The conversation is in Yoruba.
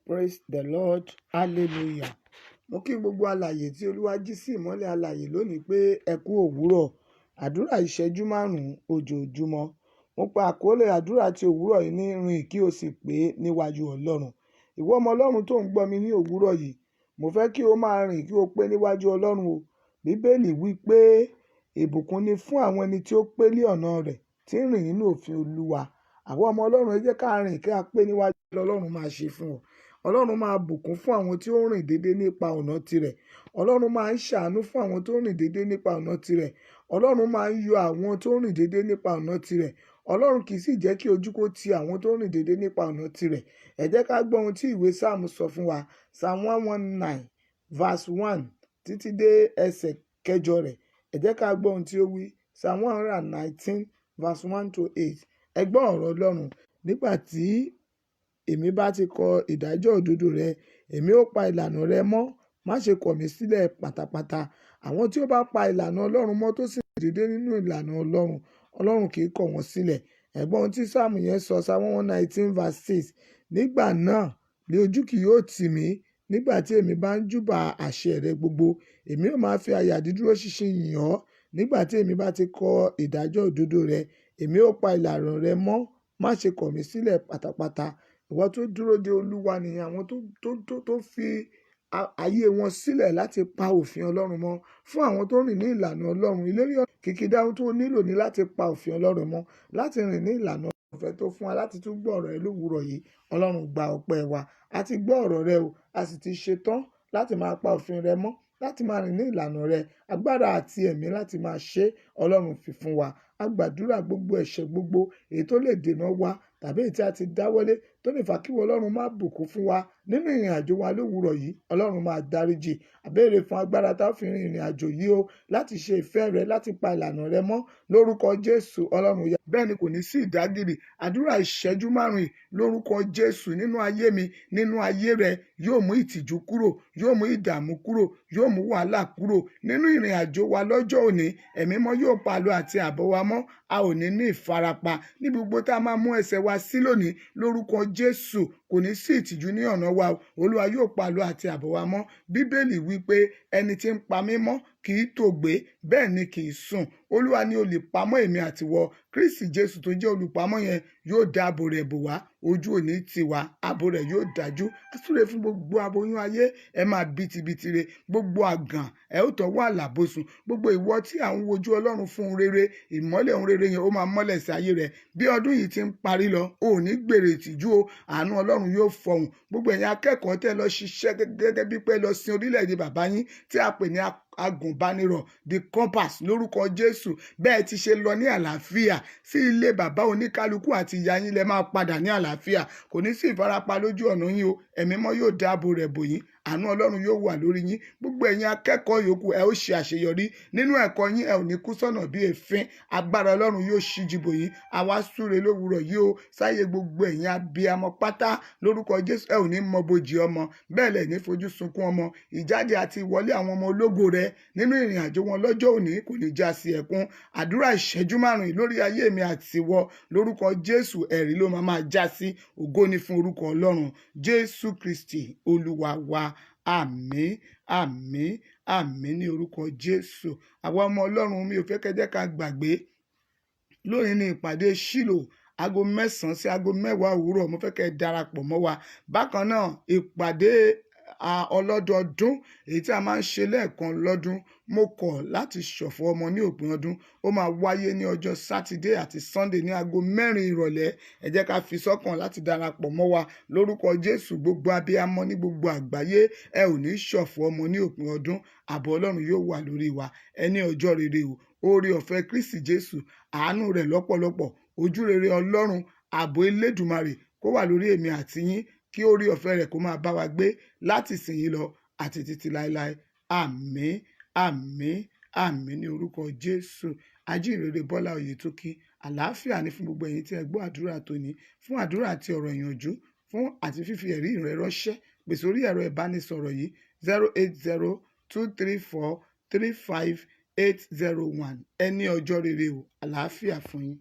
Praise the Lord, hallelujah. Mo kí gbogbo alààyè tí Olúwa jí sí ìmọ́lẹ̀ alààyè lónìí pé ẹ kú òwúrọ̀. Àdúrà ìṣẹ́jú márùn-ún ojoojúmọ́. Mo pa àkọlé àdúrà ti òwúrọ̀ yìí ní "Rìn kí o sì pé níwájú Ọlọ́run." Ìwọ ọmọ Ọlọ́run tó ń gbọ́ mi ní òwúrọ̀ yìí, mo fẹ́ kí o máa rìn kí o pé níwájú Ọlọ́run o. Bíbélì wí pé ìbùkún ni fún àwọn ẹni tí ó pé ní ọ̀nà rẹ̀, tí ń rìn nínú òfin Olúwa. Àwọn ọmọ Ọlọ́run, ẹ jẹ́ ká rìn kí a pé níwájú Ọlọ́run máa ṣe fún ọ. Ọlọ́run máa bùkún fún àwọn tí ó ń rìn déédé nípa ọ̀nà tirẹ̀. Ọlọ́run máa ń ṣàánú fún àwọn tó ń rìn déédé nípa ọ̀nà tirẹ̀. Ọlọ́run máa ń yọ àwọn tó ń rìn déédé nípa ọ̀nà tirẹ̀. Ọlọ́run kì í sì jẹ́ kí ojú kó ti àwọn tó ń rìn déédé nípa ọ̀nà tirẹ̀. Ẹ jẹ́ ká gbọ́ ohun tí ìwé Sáàmù sọ fún wa. Psalm 119 verse 1 títí dé ẹsẹ̀ kẹjọ rẹ̀. Ẹ jẹ́ ká gbọ́ ohun tí ó wí. Psalm 119 verse 1 to 8. Ẹ gbọ́ ọ̀rọ̀ Ọlọ́run. Nígbà tí èmi bá ti kọ ìdájọ́ òdodo rẹ, èmi ó pa ìlànà rẹ mọ́. Má ṣe kọ̀ mí sílẹ̀ pátápátá. Àwọn tí ó bá pa ìlànà Ọlọ́run mọ́ tó sì rìn déédé nínú ìlànà Ọlọ́run, Ọlọ́run kì í kọ̀ wọ́n sílẹ̀. Ẹ gbọ́ ohun tí Sáàmù yẹn sọ, Psalm 119 verse 6. Nígbà náà ni ojú kì yóò tì mí nígbà tí èmi bá ń júbà àṣẹ rẹ gbogbo. Èmi ó máa fi àyà dídúró ṣinṣin yìn ọ́. Nígbà tí èmi bá ti kọ ìdájọ́ òdodo rẹ, èmi ó pa ìlànà rẹ mọ́. Má ṣe kọ̀ mí sílẹ̀ pátápátá. Ìwọ tó dúró de Olúwa nìyẹn, àwọn tó fi ayé wọn sílẹ̀ láti pa òfin Ọlọ́run mọ́. Fún àwọn tó rìn ní ìlànà Ọlọ́run, ìlérí kìkìdá ohun tó nílò ní láti pa òfin Ọlọ́run mọ́, láti rìn ní ìlànà ọ̀fẹ́ tó fún wa láti tún gbọ́ ọ̀rọ̀ rẹ lówùúrọ̀ yìí. Ọlọ́run, gba ọpẹ́ wa. A ti gbọ́ ọ̀rọ̀ rẹ o, a sì ti ṣetán láti máa pa òfin rẹ mọ́, láti máa rìn ní ìlànà rẹ. Agbára àti ẹ̀mí láti máa ṣe, Ọlọ́run, fi fún wa. A gbàdúrà, gbogbo ẹ̀ṣẹ̀ gbogbo èyí tó lè dènà wa tàbí èyí tí a ti dáwọ́lé tó lè fà kí ìwọ Ọlọ́run má bùkún fún wa nínú ìrìn àjò wa lówùúrọ̀ yìí, Ọlọ́run, máa dáríjì. A béèrè fún agbára tá a fi rin ìrìn àjò yìí o, láti ṣe ìfẹ́ rẹ, láti pa ìlànà rẹ mọ́ lórúkọ Jésù. Ọlọ́run yá bẹ́ẹ̀ ni, kò ní sí ìdágìrì. Àdúrà ìṣẹ́jú 5 yìí lórúkọ Jésù nínú ayé mi, nínú ayé rẹ, yóò mú ìtìjú kúrò, yóò mú ìdààmú kúrò, yóò mú wàhálà kúrò nínú ìrìn àjò wa lọ́jọ́ òní. Ẹ̀mí mọ́ yóò pa àlọ àti àbọ̀ wa mọ́. A ò ní ní ìfarapa níbi gbogbo tá a máa mú ẹsẹ̀ wa sí lónìí. Lórúkọ Jésù, kò ní sí ìtìjú ní ọ̀nà wa o. Olúwa yóò pa àlọ àti àbọ̀ wa mọ́. Bíbélì wí pé ẹni tí ń pa mí mọ́ kì í tòògbé, bẹ́ẹ̀ ni kì í sùn. Olúwa ni olùpamọ́ èmi àtiwọ. Kristi Jésù tó jẹ́ olùpamọ́ yẹn yóò dá ààbò rẹ̀ bò wá. Ojú ò ní tì wá, ààbò rẹ̀ yóò dájú. A súre fún gbogbo aboyún ayé, ẹ máa bí tibitire. Gbogbo àgàn, ẹ ó tọwọ́ àlàbòsùn. Gbogbo ìwọ tí à ń wojú Ọlọ́run fún ohun rere, ìmọ́lẹ̀ ohun rere yẹn ó máa mọ́lẹ̀ sí ayé rẹ. Bí ọdún yìí ti ń parí lọ, o ò ní gbèrè ìtìjú o. Àánú Ọlọ́run yóò fọhùn. Gbogbo ẹ̀yin akẹ́kọ̀ọ́ tẹ́ lọ ṣiṣẹ́ gẹ́gẹ́ bí pé lọ sin orílẹ̀-èdè bàbá yín tí a pè ní agùnbánirọ̀, the corpers, lórúkọ Jésù, bẹ́ẹ̀ ti ṣe lọ ní àlàáfíà sí ilé bàbá oníkálukú àti ìyá yín lẹ máa padà ní àlàáfíà. Kò ní sí ìfarapa lójú ọ̀nà yín o. Ẹ̀mí mọ́ yóò dáàbò rẹ̀ bò yín. Àánú Ọlọ́run yóò wà lórí yín. Gbogbo ẹ̀yin akẹ́kọ̀ọ́ yòókù, ẹ ó ṣe àṣeyọrí nínú ẹ̀kọ́ yín. Ẹ ò ní kú sọ́nà bí èéfín. Agbára Ọlọ́run yóò ṣíji bò yín. Àwa súre lówùúrọ̀ yìí o sáyé gbogbo ẹ̀yin abiyamọ pátá. Lórúkọ Jésù, ẹ ò ní mọ bojì ọmọ, bẹ́ẹ̀ lẹ̀ ní fojú sunkún ọmọ. Ìjáde àti ìwọlé àwọn ọmọ ológo rẹ nínú ìrìn àjò wọn lọ́jọ́ òní kò ní já sí ẹkún. Àdúrà ìṣẹ́jú 5 lórí ayé mi àtiwọ, lórúkọ Jésù, ẹ̀rí ló máa máa já sí. Ògo ni fún orúkọ Ọlọ́run. Jésù Kristi Olúwa wa. Àmín, àmín, àmín ní orúkọ Jésù. Àwa ọmọ Ọlọ́run, mi ò fẹ́ kẹ́ jẹ́ ká gbàgbé, lónìí ní ìpàdé Ṣílò, aago 9 sí aago 10 òwúrọ̀. Mo fẹ́ kẹ́ ẹ darapọ̀ mọ́ wa. Bákan náà, ìpàdé ọlọ́dọọdún èyí tí a máa ń ṣe lẹ́ẹ̀kan lọ́dún, "Mo kọ̀ láti ṣọ̀fọ̀ ọmọ ní òpin ọdún", ó máa wáyé ní ọjọ́ Sátidé àti Sunday ní aago 4 ìrọ̀lẹ́. Ẹ jẹ́ ká fi sọ́kàn láti darapọ̀ mọ́ wa. Lórúkọ Jésù, gbogbo abiyamọ ní gbogbo àgbáyé, ẹ ò ní ṣọ̀fọ̀ ọmọ ní òpin ọdún. Ààbò Ọlọ́run yóò wà lórí wa. Ẹ ní ọjọ́ rere o. Oore ọ̀fẹ́ Kristi Jésù, àánú rẹ̀ lọ́pọ̀lọpọ̀, ojú rere Ọlọ́run, ààbò Elédùmarè kó wà lórí èmi àti yín, kí oore ọ̀fẹ́ rẹ̀ kó máa bá wa gbé láti ìsinyìí lọ àti títí láéláé. Àmín, àmín, àmín ní orúkọ Jésù. Ajíhìnrere Bọ́lá Oyètókí. Àlàáfíà ní fún gbogbo ẹ̀yin tí ẹ gbọ́ àdúrà tòní. Fún àdúrà àti ọ̀rọ̀ ìyànjú, fún àti fífi ẹ̀rí rẹ ránṣẹ́, pè sórí ẹ̀rọ ìbánisọ̀rọ̀ yìí: 08023435801. Ẹ ní ọjọ́ rere o. Àlàáfíà fún yín.